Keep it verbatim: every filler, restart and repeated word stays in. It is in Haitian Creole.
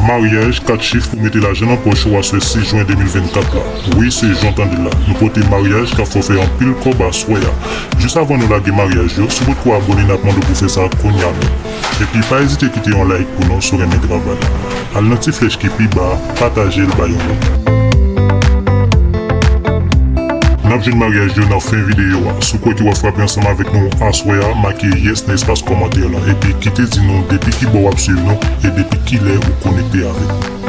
Maryaj, kat chif pou mete lajan nan pòch ou aswè sis jen de mil vennkat la. Wi, se jan w tande l la. Nou pote maryaj k ap fè w fè anpil kòb aswè a. Jis avan nou lage maryaj yo, si w potko abòne, n ap mande w pou fè sa kounye a menm. Epi pa ezite kite yon like pou nou si w renmen travay la. Al nan ti flèch ki pi ba a, pataje l bay yon lòt. N ap jwenn maryaj yo nan fen videyo a. Si w kwè ke w ap frape ansanm avèk nou aswè a, make yes nan espas kòmantè la. Epi kite di nou depi ki bò w ap swiv nou e depi kilè ou konekte avèk nou.